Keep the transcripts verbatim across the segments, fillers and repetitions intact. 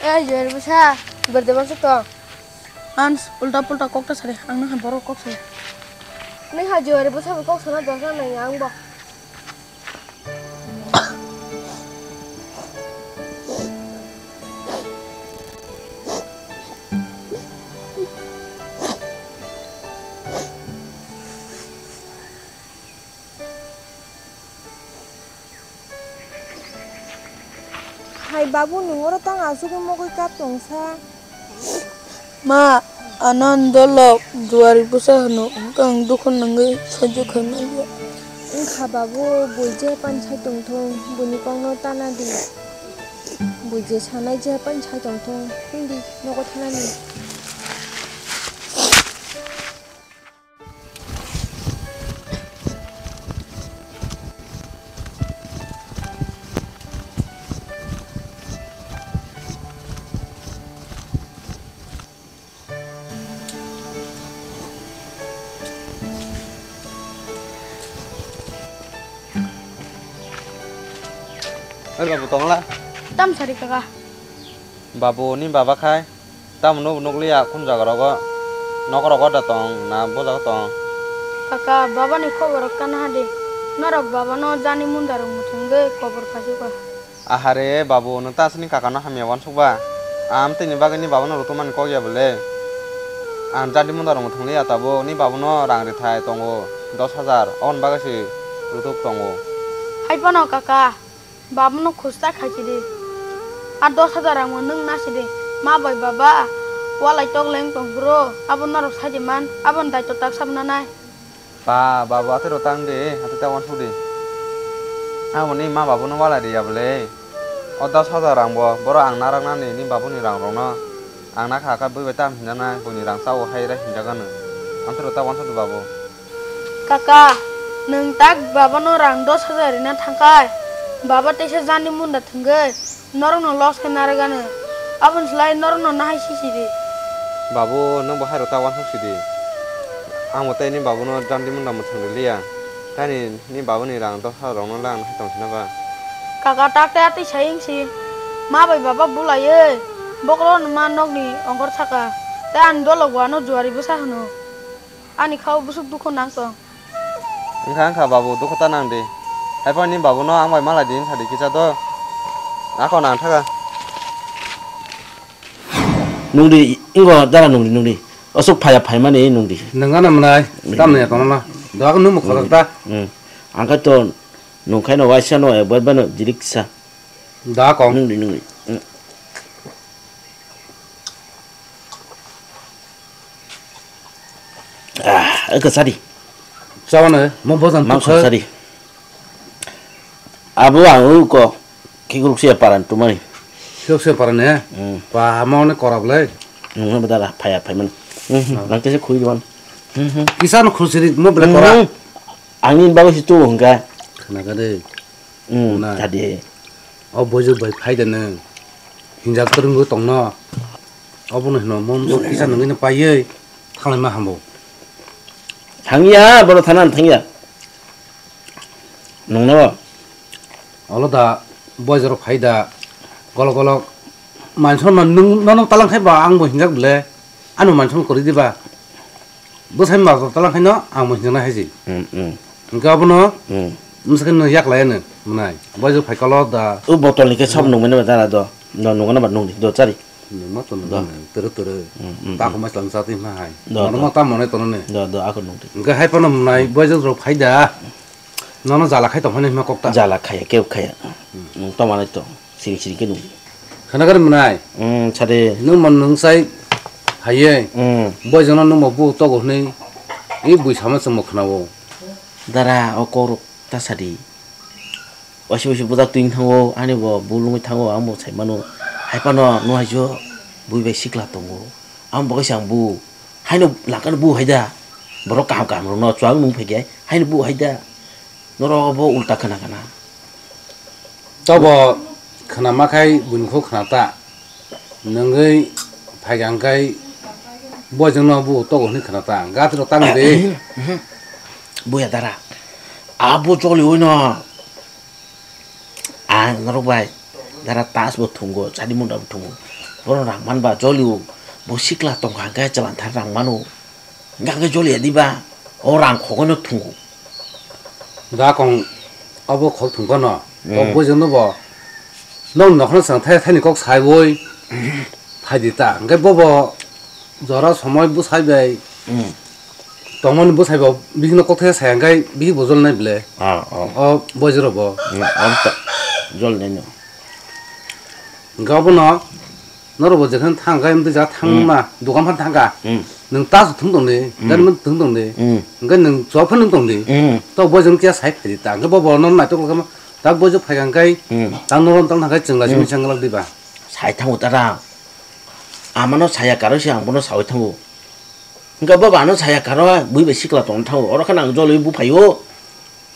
Ai, juari bwsa, birthday masa tong. Ans, ulta pulta kok ta sari, ang nang borok kok sari. Nang ha juari bwsa bo kok sana dosa nang ang bo. Hai babu, nwng oro tang asugwi mogwi kap tongsa? Ma, ano ang dolok juari bwsa hwno, hwnkhe ang dukhu nangwi saijo khai manya. Wngkha babu, bui je pani sai tongthung, buini kokno tana di. Bui je sanai je pani sai tongthung, himdi nogo thanani. Oi babu, tongla? Tam sari kaka. Babu ni baba khai. Tamo nuk nukliya khum jaga rogo, nok rogo da tong na bo jaga tong? Kaka, baba ni khobor kana hadi. Norok baba no jani munda rok muthungwi kobor phaisu kha. Ahare babu, nwng ta aswkni kaka no hamya wansuk ba? Amtwi ni bagwi ni baba no rutuk mani kok ya bwle? Ang jani munda rok muthungliya tabuk, ni babu no rang rithai tongo dos hajar, oboni bagwi se rutuk tongo. Hai phano kaka. Babuno khus ta khaisidi. A dos hajar rangbo nwng nasidi. Ma bai baba, walai tok leng tong phuru, abo norok saidi man, aboni daitw tak sabo nanai. Pa, babu, atwi rw tang di, atwi ta wansuk di. Aboni ma babuno walai riya bwle. O dos hajar rangbo, borok ang naraknani ni babuni rang rokno. Ang nakha kha bui bai tam hinjaknai, buini rang chao hai rai hinjak anw. Amtwi rw ta wansuk di, babu. Kaka, nwng tak babano rang dos hajar rina thangkhai, baba teisa jani munda thwngwi norokno loss khe narwk anw. Aboni slai norokno nahai sisidi. Babu, nwng bo hairok ta wansuk sidi. Ang bo tei ni babuno jani munda mwthwng riliya. Tani ni babuni rang dos hajar rokno le ang nahai tong sina ba? Kaka, tak tei atwi sai wngsi. Ma bai baba bulaiwi bokolono ma nokni ongkhor saka. Tei ani dolok bo ano juari bwsa hwno. Ani khao bwswk dukhu nang tong. Wngkha, wngkha, babu, dukhu ta nang di. Haiphano ni babuno ang bai malai di wngkha di kisa do. Ako nang thaka. Nungdi, ingo dara nungdi, nungdi. Aswk phaya phaimani nungdi. Nung ano mwnai, tamni ya tongo na. Do ako nung mukha ta. Hmm. Ang kha to nung khaino waisa no, eh, bai bano jirik sa. Da kong. Nungdi, nungdi. Hmm. Ah, eko sadi. Chawane, mo bojan mangso sadi. Abo ang uko kikuruk se paran tumani. Kikuruk se paran ya? Hmm. Pa mo ne korab le. Nungna bedara phaya phaiman. Hmm, nang kese khui diwan. Hmm. Kisa no khusiri mo bele kora. Angni bago situ hongka. Khana ka de. Hmm, tadi. O bojo bai phai de nang. Hinjak kwrwngwi tongno. Obono hino mo kisa nungwi no paiwi thanglai ma hambo. Thangya, boro thanan thangya. Nungno. Olo da boy joro phai da. Golok golok. Manson man nung nono talang khai ba ang bo hinjak bele. Ano manson kori diba. Bwsai ma talang khaino ang bo hinjaknai hai se. Hmm, hmm. Hwnkhe abono hmm. Mwsakhe no yaklai ano mwnai. Bai je phaikalo da. O botol ni khe sab nungmani ba dara do. No nungana ba nungdi do chari. Nungma to nungma toro toro. Hmm, hmm, ta hmm. Khoma slang sa twi ma hai. Do, do. Nono ma ta mone tono ne. Do, do, ako nungdi. Hwnkhe hai phano mwnai bai je rok phai da. Nono jala khai tong phani ma kok ta. Jala khaya, keu khaya. Hmm. Nung to manai to. Siri siri khe nung. Khana gari mwnai. Hmm, sade. Nung man nung sai. Haye. Hmm. Bai jana nung ma bu to go hwnwi. I bui sama chwng mo khana o. Dara o korok ta sadi. Waisi waisi budak twing thango, ani bo bulungwi thango, ang bo sai mano. Hai phano no hai jo bui bai sikla tongo. Ang bo kaisa ang bu. Haino langkano bu hai da. Borok kaham kaham rokno chuang nung phai khe. Haino bu hai da. Norok bo ulta khna khna. Tobo khna ma khai buini kho khna ta. Nungwi phai kha hwnkhe bo jongno bu togo hwnwi khna ta. Gat rok tang de. Buya dara. Abo choli oino. Ang norok bai dara tas bo thungo, chadi munda bo thungo. Bono rang man ba jolio, bo sikla tongkha hwnkhe chwla thar rang mano. Hwnkhe joliya diba, o rang khogwi no thungo. Da kong abo khok thung phano, kok Hmm. bujui no bo. Nong nokhno chwng thai thani kok saiwi phaidi ta. Hwnkhe bobo jora somoi bwsai bai Hmm. tongmani bwsai bo bihikno kok thai sai hwnkhe bihik bo jolnai ble. Ah, oh. O bojro bo. Hmm, abo ta jolnai no. Hwnkhe obono norok bo jekheno thang khe amtwi jaga thangma Hmm. dogan phano thangkha. Hmm. Nwng ta thung tongdi, Hmm. gari man thung tongdi. Hmm. Hwnkhe nwng chwk phano nwng tongdi. Hmm. To bojong khe sai phaidi ta. Hwnkhe bo bo nono naitok khe ta bojong phai kha hwnkhe Hmm. ta norom tang thangkhe chwng lai Hmm. simi chang glak diba. Sai thango tara. Amano saya karo se ang bono sawi thango. Hwnkhe bo bano saya karo bui bai sikla tong thango. Oro khe nang joloi bu phaio.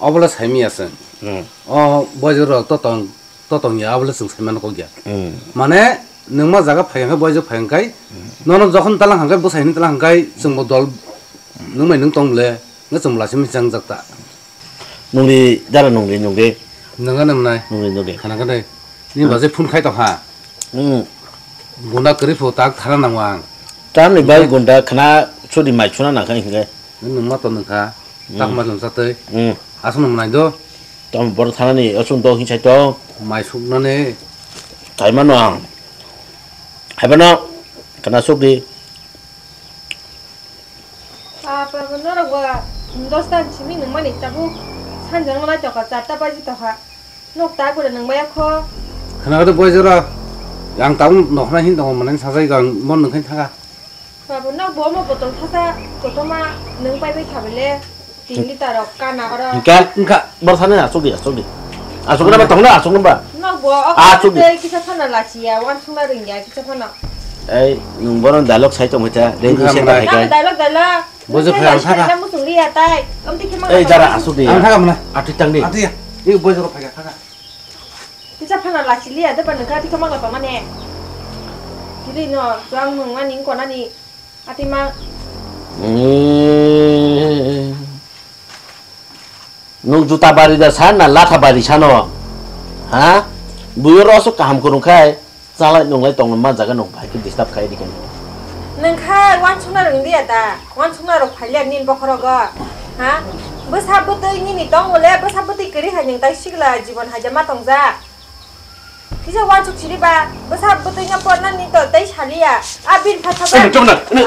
Obola saimi aswng. Hmm. O bojong rok to tong to tongya, abole chwng saimano kokya. Hmm. Mane, nwng ma jaga phai hwnkhe, boyjak phai hwnkhe, Hmm. nono jokhon talang hwnkhe, bwsai hwnwi talang hwnkhe, chwngbo dol nwng bai nwng tong bole, hwnkhe chwngbo lachi michangjak ta. Nungri, dara nungri, nungri. Nungano mwnai. Nungri, nungri. Khana khe dai. Nini Hmm. bajai phone khai tongkha. Hmm. Gunda kwrwi pho tak thana nango ang. Tamni bai Hwnkhe gunda khana sudi mai suna nangkha hwnkhe. Nwng ma to nungkha. Hmm. Tak ma lwng chatwi. Hmm. Aswk nung nai do. Tamo borok thanani aswk dok hinwi sai tong. Mai suknani. Kaimano ang. Haibano kana sukdi. Apa norok ba dosta simi nungmani tabuk sanjang nai tokha, charta baji tokha. Nok ta gure nung maya kho. Khana khe boy jora. Ang tabuk nokhna hin tongo mane sajai gang mon nung khin thanga. Babu, nok bo omo botol thasa kotorma nwng pai bai kha bele tin liter rok kana oro. Hingke, hingke, bor thani asuk di, asuk di. Asuk na ba tong na, asuk na ba. Nok bo o Ah, asuk di. Tei kisa phano lachiya, wan sungna ringya kisa phano. Ei, nwng bono dialogue sai tong hita, dei Hingke, dei se hingke. Hai kai. Dialogue, dialogue. Bojo Nwng phai ang thaka. Musung riya tai. Om tiki mang Ei, apa jara masuk? Asuk di. Ang thaka mana? Ati tang di. Ati ya. Ini bojo phai thaka. Kisa phano lachi liya de ba nungkha twi khamang la tongmani. Kiri no, chuang nung mani wngkha nani. Ati mang. Mm. Nwng juta bari da san na latha bari sano? Ha? Buyo rosok kaham kwrwng khai, chalai nunglai tongno ma jaga nwng bai khe disturb khai di khe. Nwng kha wansukna rwng diya da? Wansukna rok phailia nini bokhorogo. Ha? Bwsa bwtwi nini tong mole, bwsa bwtwi kwrwi hai nwng tai sikla jibon hai ma tongja. Kisa wansuk siri ba, bwsa bwtwi no porna ni to tei saliya. A bin pha thaba. Chuma, chuma.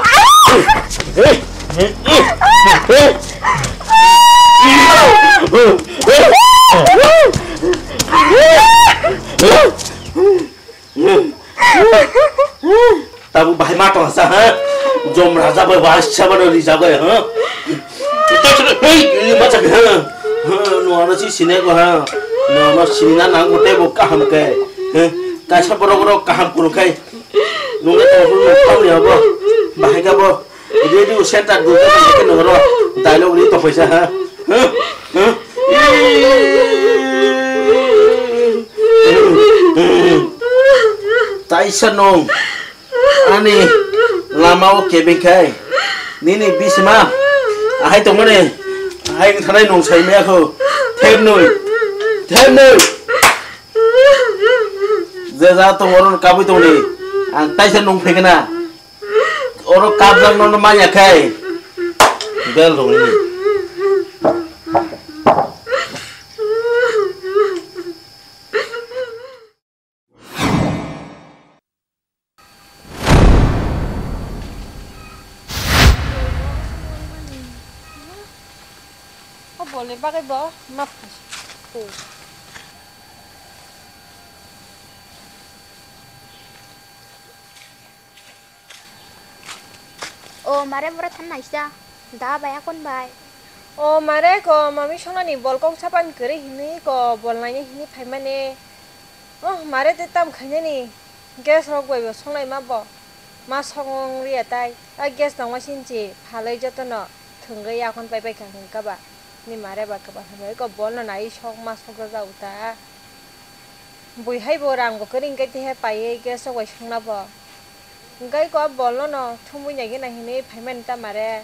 Tabuk bahai ma tong sa, ha? Jom raja bai bahai sa ba rijak bai, ha? Hei, ini bacha, ha? Ha, no ano si sine ko, ha? No ano sini na nang mute bo kaham ke. Ha? Kaisa borok rok kaham kunu kai. Nungni tong hulu tong ya bo. Bahai ga bo. Ready u center du ke no ro. Dialogue ni to paisa, ha? Ha? Ha? Taisa nung. Ani lama o kebeng khai. Nini bisima. Ahai tongmani. Ahai wngthanai nung sai maya kho. Thepnwi. Thepnwi. Je ja tong oro kabui tongni. Ang taisa nung phegena. Oro kabjak no manya khai. Bel rungni. O bolni bagwi bo ma phaisa. O mare bora than naisa. Da bai akon bai. O mare ko mami songnani bol kok sapan kwrwi hinwi ko bol naina hinwi phaimani. Oh, mare tei tam khainani gas rok bai bo songnai ma bo. Ma song riya tai. A gas tongma sinchi phalwi jotono thwngwi yakon pai pai kha hwnkha ba. Ni mare ba kwbang hamya ko bolno nai sok ma sok rwjak ta. Bui hai bo rang bo kwrwi hwnkhe tehe paiwi gas rok bai songna bo. Hwnkhe ko bolno no thumui nai gana hinwi phaimani ta mare.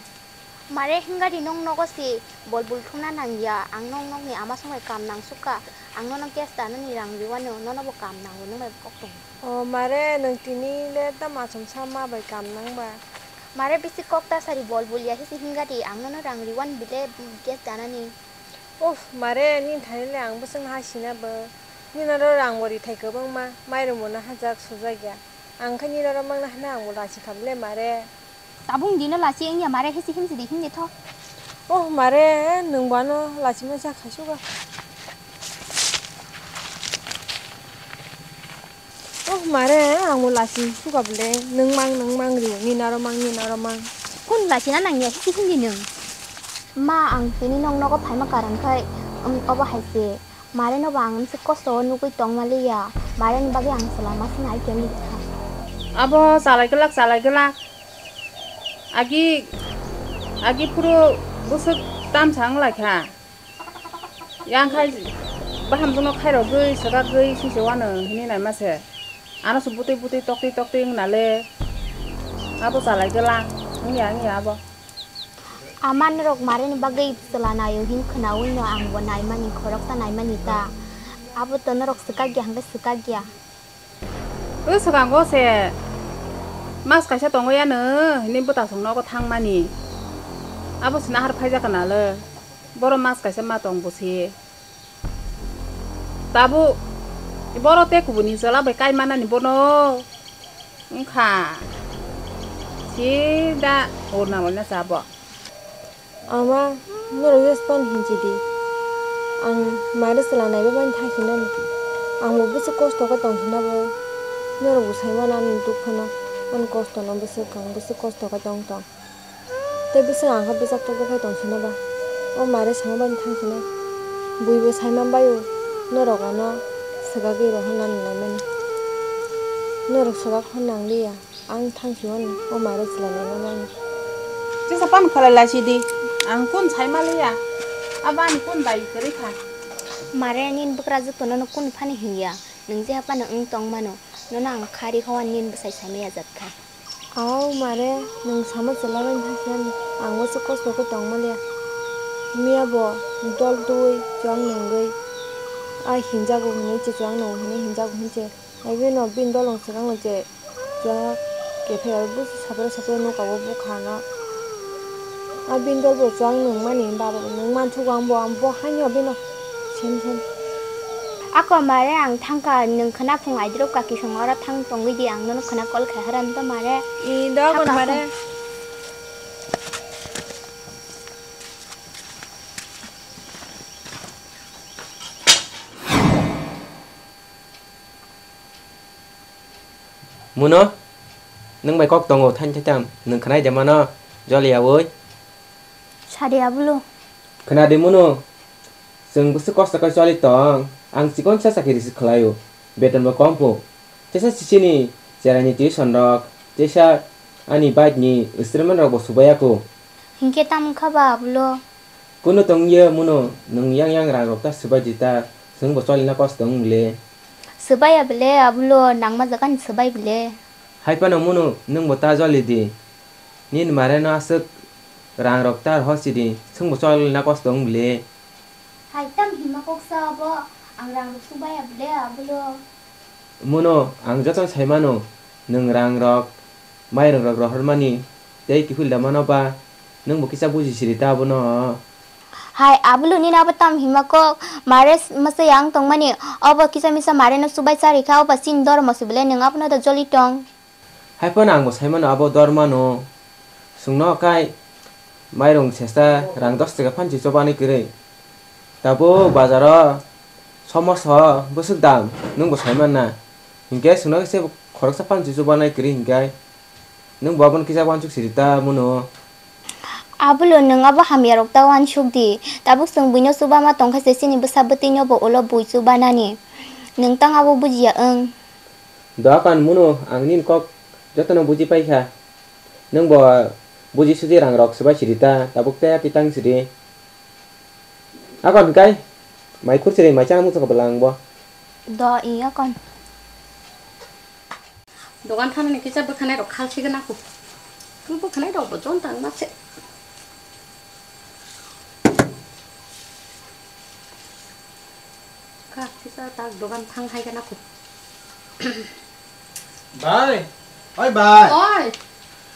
Mare, hinga di, nwng nogo si bol bul thumna nang ya. Ang nwng nokni ama song bai kam nang sukha. Ang nono cash danani rang riwano, nono bo kam nango, nwng bai kok tongo. O mare, nwng tini le tamo achomsa ma bai kam nang ba? Mare, bisi kok ta sari, bol bul ya hisi hinga di, ang nono rang riwan bile cash danani. Uff, mare, nini thani le ang bwswk no ha sina bo. Nini oro rang bo rithai kwbangma, mairum bo no hajak sujak ya. Ang khe nini oro mangna hwnwi ang bo lachi kha bwle mare. Tabuk dino lachi wngya mare, hisi himsi di, himdi tho. Oh mare, nwng bo ano lachi ma jak khai sugo. Oh mare, ang bo lachi sugo bwle, nwng mang, nwng mang rio, nini oro mang, nini oro mang. Kun lachi na nangya, hisi himdi nwng. Ma, ang tini nwng nogo phaima karon khai, um, obo hai se. Mare no bo ang se kosto o nugui tongma liya. Mare ni bagwi ang chwla ma swnai khe nini kha. Abo chalai glak, chalai glak. Agi, agi phuru bwswk tamsa wng lai kha. Yang khai bahamjwk no khairogwi, swkagwi, sise wano hwnwi naima se. Ano se bwtwi bwtwi, toktwi toktwi wngna le. Abo chalai glak. Wngya, wngya abo. Ama norok mare ni bagwi chwla naio hin khwnaui no ang bo naimani, khoroksa naimani ta. Abo to norok swkakya hwnkhe swkakya. O swkango se mas kaisa tongo yano hwnwi bwtasong nogo thangmani. Abo se nahar phaijak nalo. Boro mas kaisa ma tong bo se. Tabuk boro te kubuni chwla bai kai manani bono wngkha. Sida urna molna chabo. Ama, norok jespan hinchi di. Ang mare chwla naiba bani thang hinani. Ang bo bwswk kosto khe tong hina bo. Norok bo sai mano ani dukha no. Ani kosto no bwswk ang bwswk kosto khe tong tong. Tei bwswk ang khe bwchak tok tok khe tong sina ba? O mare sama bani thang sina. Bui bo sai man bai o, norok ano swkagwi rohor nani naimani. Norok swkak hor nang liya, ang thang si mani, o mare chwla naima mani. Jesa pan khalai lai si di, ang kun sai ma liya, abo ani kun bai kwrwi kha. Mare nini bwkrajwk to nono kun phani hinya, nwng je haphano wng tong mano, nono ang kha ri kha o ani nini bwsai sai maya jat kha. Au mare, nwng sama chwla bai thang khe ani, ang bo se kosto khe tong maliya. Miya bo dol twi chuwak nungwi, ai hinjago hinwi se chuwak nungo hinwi hinjago hinwi se. Ai bini bini dol rok swkang no je chuwak kephai abo busu sapre sapre nukha o bwkha no. A bini dol bo chwng nung mani, baba bo nung man thugo, ang bo, ang bo haino bino sem sem. Ako mare, ang thangkha, nwng khwna phung aidrop kaki song oro thang tongwi di, ang nono khwna call khai haran to mare. I dogon mare. Muno, nwng bai kok tongo, thain thaitam, nwng khwnai de mano, joli yaui. Sadi abulo. Khwna di muno, chwng bwswk kosto khe choli tong, ang chikon sa chakiri se khlaio, beton bo kom pho. Tesa chichini cherai ni tuition rok, tesa ani bike ni instrument rok bo subai ya kho. Hinkhe tamo wngkha ba abulo? Kunu tong ye muno, nwng yang yang rang rok ta swbai di ta, chwng bo choli na kosto wng le. Swbai ya bele abulo, nangma jaga ni swbai bele. Hai phano muno, nwng bo ta joli di. Nini mare no aswk rang rok ta rohor si di, chwng bo choli na kosto wng le. Hai tam hima kok sa abo, ang rang rok swbai ya bele abulo. Muno, ang joto sai mano, nwng rang rok, mairung rok rohor mani, tei kiphil da mano ba, nwng bo kisa buji siri ta abono. Hai, abulo nini abo tam hima kok, mare s-, masa yang tong mani, obo kisa misa mare no subai chari kha, obo chini dormo se bele, nwng abono da joli tong. Hai phano ang bo sai mano abo dorma no. Chwngno kai mairung sesta rang dos taka phan si chobanai kwrwi. Tabuk bazaro somoso bwswk dam nwng bo sai manna. Hinkhe chwngno khe se khoroksa phan si chobanai kwrwi hinkhe nwng bo abono kisa uansuk siri ta muno. Abulo nwng abo hamya rok ta uansuk di. Tabuk chwng buino chuba ma tong khe se chini bwsa bwtwi no bo ulo bui chuba nani. Nwng tang abo bujiya wng. Doakan muno ang nini kok jotono buji paikha. Nwng bo buji suji rang rok swbai siri ta, tabuk tei ati tang siri. Akon kai, mai khur siri mai chana muchung bwla ang bo. Do i akon. Dogan thani ni kisa bwkhanai rok khal sigwna kho. Bwkhanai rok bo jon tang ma se. Kisa tak dogan thang hai kana kho. Bai. Oi bai. Oi.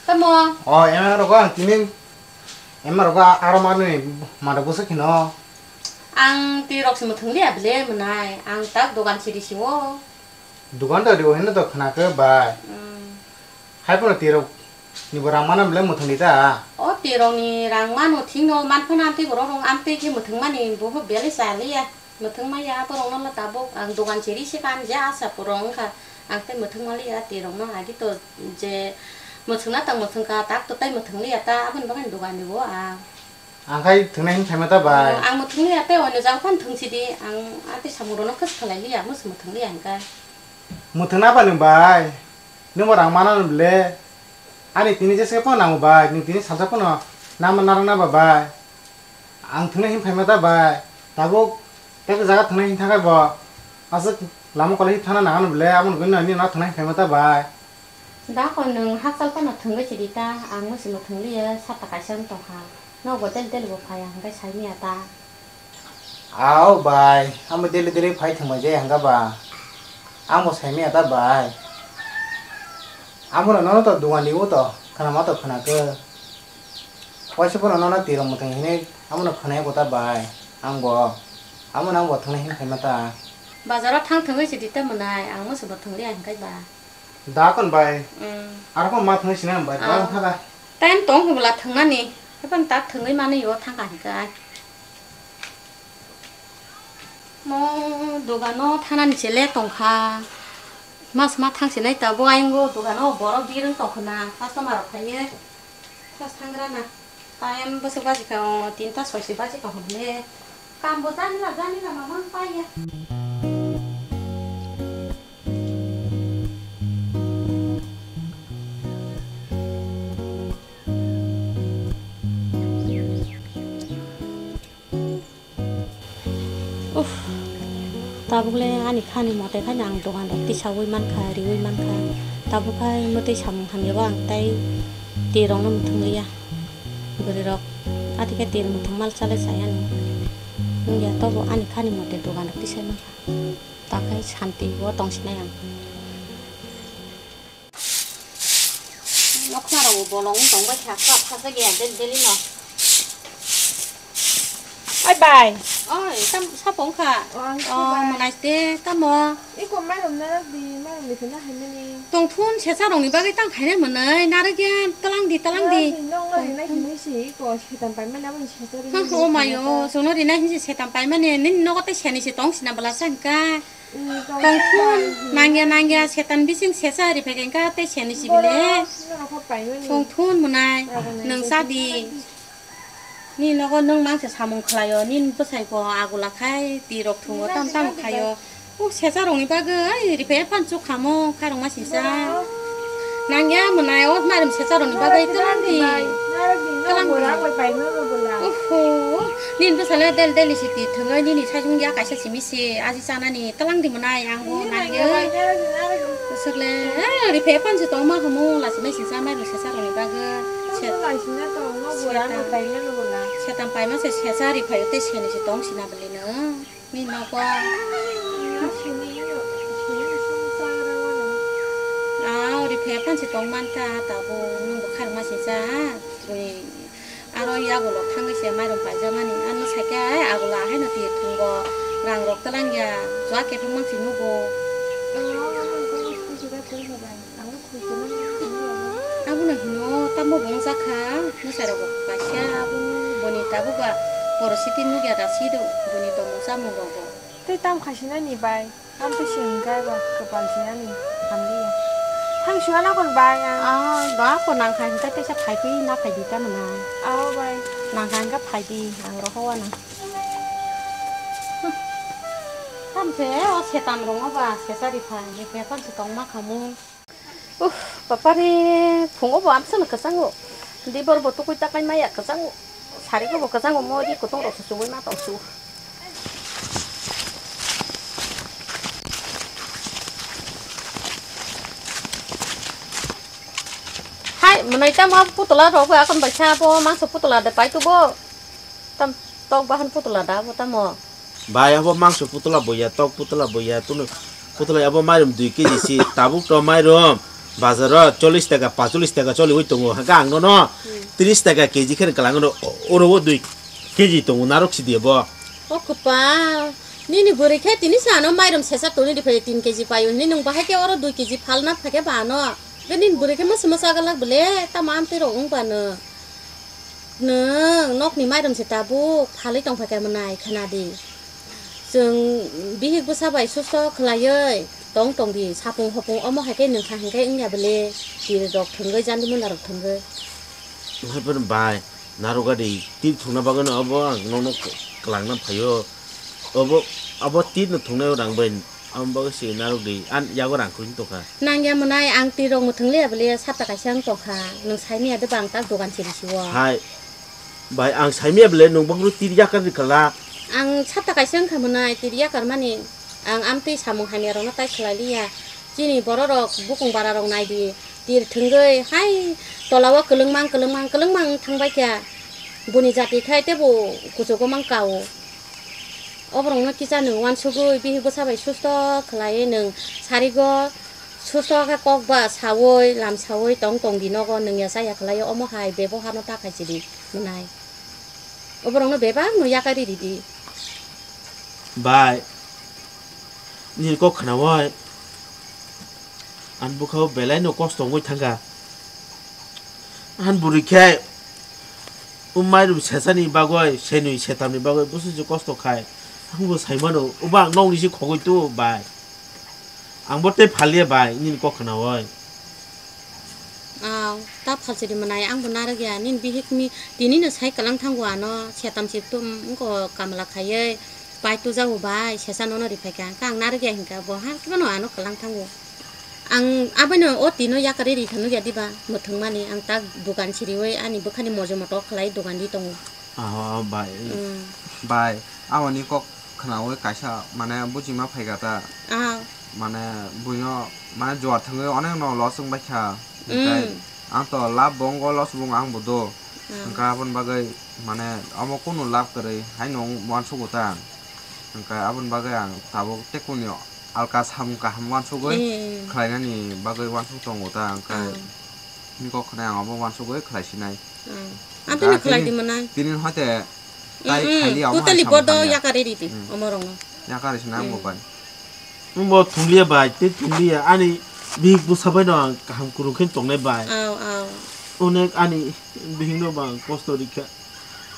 Tamo. O, ema rogo ang tini. Ema rogo aro mani mada busa khino. Ang ti rok simo thangli abile mwnai. Ang tak dogan siri siwo. Dogan da riwo hino to khana khe bai. Mm. Hai pono ti rok ni bo rang mana bile muthung di ta. O ti rok ni rang mano thing no man phana amtwi borok rong amtwi khe muthung mani bo belai chaliya. Muthung maya borok no tabuk ang dogan chiri se kan je asa purung wngkha. Ang tei muthung maliya ti rok no agi to je muthung na tang muthung ka tak to tai muthung liya ta aboni bagwi dogan riwo ang. Ang khai thwngnai hwn phaima ta bai. Ang muthung liya tei oino jaga phano thwng sidi ang a tei samung rok no khas khalai liya musu muthung liya hwn kha. Muthung na ba nwng bai. Nwng bo rang mana bile. Ani tini jesa phano nango bai. Nwng tini salsa phano nama narang na ba bai. Ang thwngnai hwn phaima ta bai. Tabuk tei jaga thwngnai hwn thakai bo. Aswk lama kolai thana nangano bile. Aboni bagwi no nini no thwngnai hwn phaima ta bai. Da ko nwng hakchal phano thwngwi sidi ta, ang musi muthung liya sata kaisa wng tongkha. Nogo del del bo phaiya hwnkhe saimanya ta. Ao bai, amo del del phai thwngma je hwnkha ba. Amo saimanya ta bai. Amo no nono to dugan di o to, khana ma to khana khe. Waisa phano nono tiro muthung hinwi amo no khwnai ko ta bai. Ang bo, amo no ang bo thwngnai hin phaima ta. Bazaro thang thwngwi sidi ta mwnai, ang musi bo thwng liya hwnkhe ba. Da kon bai. Mm. Aro kon ma thwngwi sina bai. Ah. Ba thaka. Time tong hubla thwngnani. Epan ta thwngwi mani yo thangka hika. Mo dogano thanani chele tongkha. Mas ma thang sinai ta bo ayang go dogano borok birung tongkhna customer rok phaiye. Sa sangrana. Time bwswk baji kha, o, tinta soise baji kha hwnle. Kambo janila, janila mama paiya. Uff, tabuk le ani khani mote khai no ang dogan rok tisaui mankha, riui mankha. Tabuk khai mwtwi samung hamya bo ang tai twi rok no muthung liya. Bwrwi rok ati khe twi muthung mal chale chaya no. Wngya tobo ani khani mote dogan rok tisai mankha. Ta khai santi o tong sinai ang. Nokha rok bo bolong wng tong bai kha, kap kha sa gaya del del no. Ai bai. Oi, tam sapong kha. O, ang Oh, kha bai. Manai te tamo. Iko mairum na di, mairum ni kena hai mani. Tong thun sesa rong ni bagwi tang khaina manai, nara gyan, talang di, talang di. Nong no rinai hinwi si, iko setan pai mani, abo ni sesa rinai Ha, hinwi o mayo, khaina ta. Sono rinai hinwi setan pai mani, nini nogo te seni se tong sina bwla sa hwnkha. Tongthun, nangya nangya, setan bising sesa ri phai kha, tei seni sibile. Tongthun mwnai, nwng sa di. Ni nogo nwng mangsa samung khlaio, nini bwsai bo agula khai, twi rok thungo, tam tam khaio. O sesa rokni bagwi, ai, ri phai phano chuk khamo, khairokma sisa. Nangya mwnai, o mairum sesa rokni bagwi, tlang di. Tlang di. Oho, nini bwsale del del ni siti thwngwi, nini sajung ya kaisa simi. Se aji chanani talang di mwnai ang bo nangya. Swkle, eh, ri phe pan se tong ma khamu, lasi mai sisa mai rwsa sa rwni bagwi. Se, setam pai ma se sesa ri phaio tei seni se tong sina bwlwi no. Ni nogo. Ah, ri phe pan se tong man ta, tabuk nwng bo kharma sisa. Bui. Aro yagulo thangwi se mairum paijakmani. Ano sakhe ai agulo haino twi thwngbo rang rok twlang ya. Jua kephang mang si nugo. Abono hino tamo bo wngjakha. Mwsai rok bo kaisa abono boni tabuk ba porositi nukya da sido boni tongmung chamung rok bo. Tei tam khaisinani bai. Amtwi se hwnkhe ba kwpal se ani hamliya. Thang suana kon bai ang. Ah, ba ko nang khai hwnkhe teisa phai twi na phai di tamo na. Aw bai. Nang khai hwnkhe phai di ang roho wana. Thamse o setan rongo ba sesari phai hwnkhe thamse tongma khamu. Uff, papari, phungo bo amsano kwchango. Dibor bo tukui takai maya kwchango. Sari bo kwchango, modi kutung rok se chugui ma tong su. Hai, mwnai tamo putola rok akon bai sa bo mangso putola de pai tubo. Tam tok bahan putola da bo tamo. Bai, abo mangso putula boya, tok putula boya, tunu putula abo mairum dui keji si, tabuk to mairum bazaro chollish taka, pachulish taka choliwi tongo, haka ang nono Hmm. Tris taka keji khe kalang no, oro o dui keji tongo, narok si di abo. O kwpal, nini bwrwi khe tini sa ano mairum sesa toni di phai tin keji payo, nini nwng bahai khe oro dui keji phalna phai khe ba ano. Nini bwrwi khe masa masa galak bele, tamo amtwi rok wng ba no. Nwng nokni mairum se tabuk phalwi tong phaikha mwnai khna di. Chwng bihik bwsa bai susto khwlaiwi tong tong di, sapung hopung omo hai khe nwng kha hinkhe wngya bele, tir rok thwngwi jandi muna rok thwngwi. Hai phano bai, narwk gadi tir thwngna bagwi no obo ang nokno kwlangna phaio. Obo, obo tir no thwngnai o rang bai, amo bagwi se narwk di, an yago rang kwrwng tongkha. Nangya mwnai ang tir rok mwthwng liya bele sapta kaisa wng tongkha, nwng saimanya de bang tak dogan se risi o. Hai, bai ang saimanya bele nwng bangro tir yakar rikhala. Ang sapta kaisa wngkha mwnai tir yakar mani, ang amtwi samung hamya rokno tai khlai liya. Chini borok rok bukung bara rok nai di, tir thwngwi hai tola o kwlwngmang, kwlwngmang, kwlwngmang thangbai kha. Boni jati khai tebo kuchugo mang kao. Oborokno kisa nwng uansugwi bihik bwsa bai susto khwlaiwi nwng sarigo susto khe kok ba sawi lam sawi tong tong di nogo nwngya chaya khwlaiwi omo hai beboharno ta khai chidi mwnai. Oborokno bebakno yakarwi ridi. Bai, nini kok khnawi. Ani bwkhao belai no kosto wngwi thangkha. Ani bwrwi khe o mairum sesani bagwi, senwi setamni bagwi bwswk se kosto khai. Ang bo sai mano, obo ang nokni se khogwi tuo bai. Ang bo tei phalia bai, nini kok khnawi. Aw, ta phalsiri mwnai, ang bo narwk ya, nini bihik mi tini no sai kwlang thango ano, setam se tum wngkha kamla khaiwi, pai tujago bai, sesa nono ri phaikha, ang narwk ya hinkha, bo ha khe no ano kwlang thango. Ang aboino o tino yakarwi ri kha nukya diba, mwthwng mani ang tak dukan siriwi ani bwkhani mojo moto khlai dukan di tongo. Ah, bai. Mm. Bai, aboni kok khwnawi kaisa mane buchima phaikha ta. Ah. Mane buino mane juar thangwi onek no loss wng baikha. Mm. Hinkhe ang to lab bo wngo loss bo wngo ang bo do. Ah. Hinkhe aboni bagwi mane omo kunu lab kwrwi haino wng uansugo ta. Hinkhe aboni bagwi ang tabuk tei kunu alka samung kaham uansugwi Eh. khlainani bagwi uansuk tongo ta, hinkhe Ah. nini kok khwnai ang obo uansugwi khlai sinai. Ah. Ang tini Da khlai tini, di mwnai. Tini hoite tai Mm, mm. khaili omo Totally hai samung bodo hamya. Yakari ridi, Mm. omorokno. Yakari sinai ang bo Mm. bai. Ang bo thungliya bai, tei thungliya, ani bihik bwsa bai no ang kaham kwrwng khe tongnai bai. Aw, aw. Onek ani bihik no bo ang kosto rikha.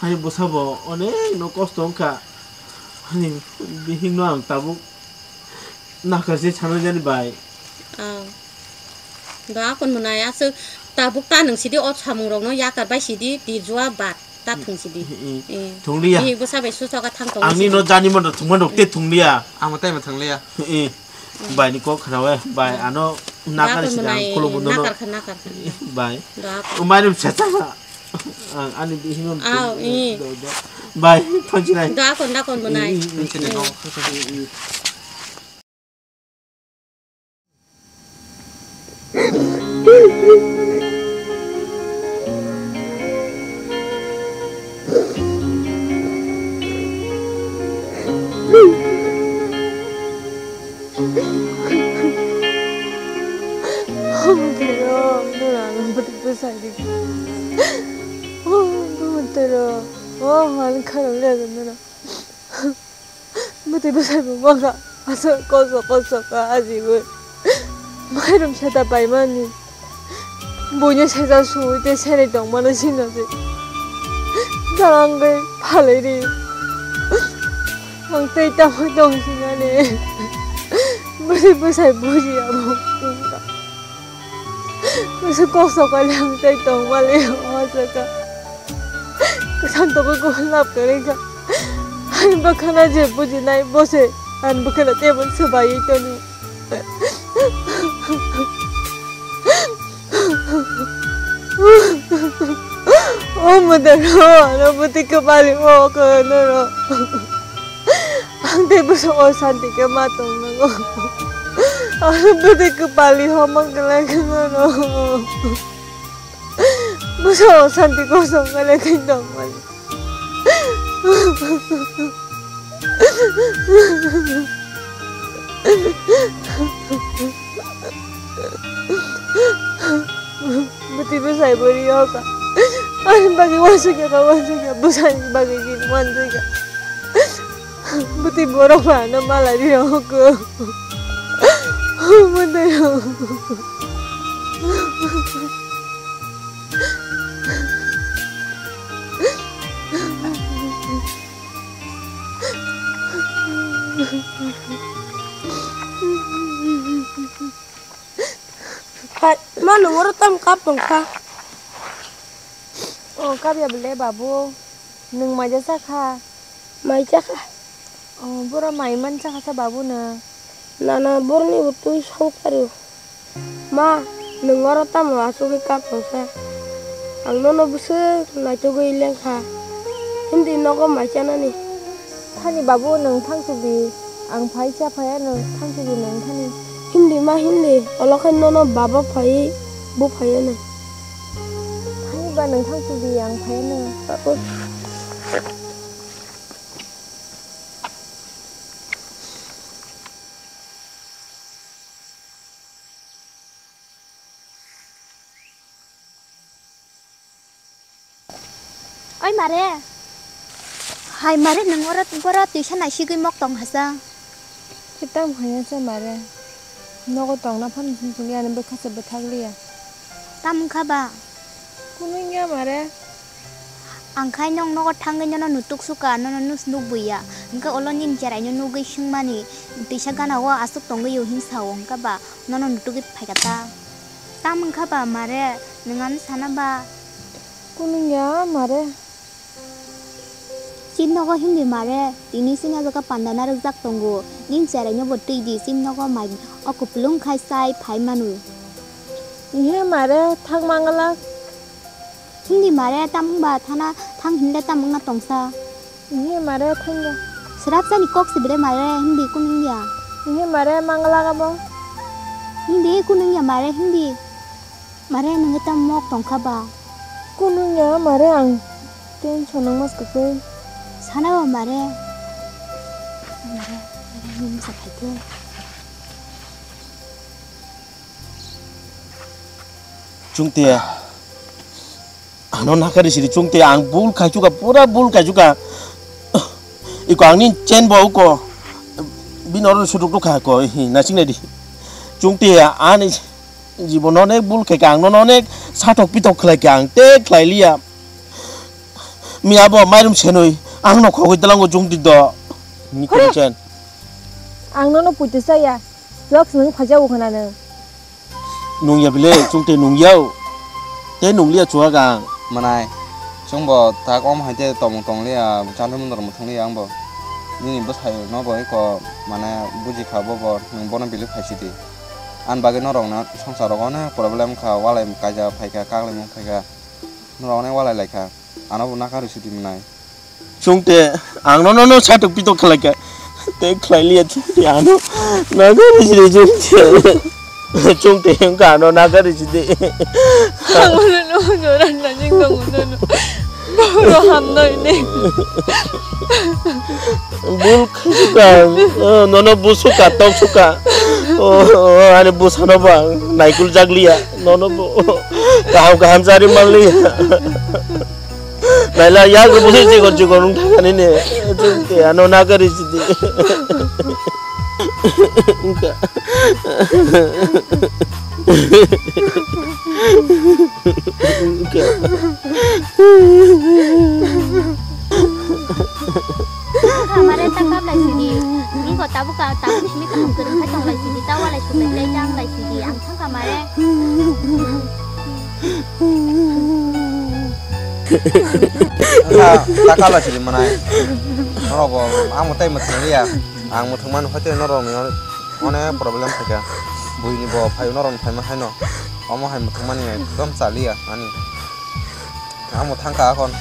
Ani bwsa bo onek no kosto wngkha. Ani bihik no ang tabuk Nakar se sana jani bai. Ah. Do akon mwnai aswk tabuk ta nwng sidi o samung rokno yakar bai sidi tirjua bat ta thung sidi. Eh, eh. Eh. Thungliya. Eh, bwsa bai susa ka thang tong Angni sidi. No jani mano thungma nok te thungliya. Amo tai ma thungliya. Eh. Bai ni kok khnawe bai ano nakar Nakar sidi mwnai, ang khulum eh, bundo no. Nakar kha, nakar kha. Bai. Do akon. Umai rum seta. Ang ani bihik no. Aw, eh. Do, do. Bai, thangsinai. Do akon, do akon mwnai. Eh, eh, eh. Thangsinai no. Eh, eh. Oh, bwtwi bwsai di. Oh, bwtwi ro. Oh, hal kharok le nuna. Bwtwi bwsai bo mangkha, aswk kosto kosto kha ajiwi. Mairum seta paimani. Buino sejak suwi tei serai tongmano sino se. Dalangwi phalwi ri. Ang tei tamo tong sinani. Bwtwi bwsai buji abo wngkha. Bwswk kok sokoile ang tei tongmali o jaga. Kwthang tongwi kuphur lab kwrwi kha. Ani bwkhana je bujinai bo se ani bwkhana teibo swbaiwi toni. O mwdaro ano bwtwi kwpali o khe noro. Ang tei bwswk o santi khe ma tong nango. Ang bwtwi kwpali homa kwlai khe mano. Bwswk o santi kosom kwlai khe tong mano. Bwtwi bwsai bo ri o kha. Ani bagwi uansukya kha, uansukya. Bwsani bagwi khe uansukya. Bwtwi borok ba ano mala ri o kha. Bwtwi o. Hai, ma, nwng oro tamo kap tong kha? O, kap ya bwle, babu. Nwng mai ja cha kha? Mai cha kha. O, boro mai man cha kha sa, babu, nwng? Nana, boroni bo twi song pharo. Ma, nwng oro tamo achugwi kap tong kha? Ang nono bwswk naitugwi leng kha. Hindi nogo mai chanani. Thani babu, nwng thangsubi, ang phai cha phai ano thangsubi nwng thani. Hindi ma hindi, olo khe nono baba phai, bo phai ano. Thani ba nwng thangsubi, ang phai ano. Babu. Oi mare. Hai mare, nwng oro boro twisa naisigwi mok tong hasa. Khe tamo haya sa mare. Nogo tongna phano sumsum yani bwkha se bwthak liya. Tamo wngkha ba? Kunu wngya mare. Ang khai nwng nogo thangwi nono nutuk suka, nono nus nukbuya. Hwnkhe ulo nini cheraino nugwi swngmani, twisa gana o aswk tongwi o hinsa o, hwnkhe ba nono nutugwi phaikha ta? Tamo wngkha ba mare, nwng ano sana ba? Kunu wngya mare. Chini nogo himdi mare, tini chini o jaga panda narwkjak tongo. Nini cheraino bo twi di, chini nogo mai o kupulung khai chai phai manu. Ihe mare, thang mangala. Hindi mare, tamo wngba thana, thang hinle tamo wngna tongsa. Ihe mare, thangya. Swrapsani kok si bwle mare, hindi kunu wngya. Ihe mare, mangala gabo. Hindi kunu wngya mare, hindi. Mare, nwngwi tamo mok tongkha ba? Kunu wngya mare, ang tension wngma swkakhe. Sana ba mare. Mare, mare, nwng sa phaikhe. Chwngte ano nakari siri, chwngte ang bul khaichuka, pura bul khaichuka. Iko angni chen bo uko bini oro sutuk tukha ko, hi, nasing nadi. Chwngte ani jibono onek bul khaika, ang nono onek satok pitok khlaika, ang te khlai liya. Miya bo mairum senwi ang no khogwi dalango chwngte do. Ni khe chen. Ang nono puitu saya. Drugs nwng phaijao khna nwng. Nungya bile, chwngte nungyao. Te nungliya chuwak ang. Manai, chwngbo tak om hai te tongmung tongliya, chanrwmung norok mwthwngliya angbo. Nini bwsai no bo eko, mane, buji kha bobo, nwng bono believe khai sidi. Ani bagwi norok no swngchar rogo onek problem kha, walai kaija phaikha, kaklaimung phaikha. Norok onek walai laikha. Ano bo nakari sidi manai. Chwngte ang nono no satok pitok khlaika. Te khlai liya chwngte ano nakari sidi chwngte. Chwngte wngkha ano nakari sidi. Ang nono no joran na jing tong nono. Boro hamnoi ne. Bul khaika. Oh, nono busuka, toksuka. Oh, oh, ani busano ba naikul jakliya. Nono bo kaham kaham chari manliya. Naila yak bo se jigor jigor wng thangani ne. Chwngte ano nakari sidi. Wngkha. Wngkha. Wngkha mare ta kap lai sidi. Wngkha tabuk ka, tabuk simi kaham kwrwng khai tong lai sidi. Ta walai suklai lai jang lai sidi. Ang thangkha mare. Wngkha ta kap lai sidi manai. Norok bo ang bo tai mwthang liya. Ang mwthangmani hotei norokni onek problem phaikha. Buini bo phaio norokni phaima haino. Omo hai mwthangmani ekdom chaliya ani. Ang mwthangkha akhon.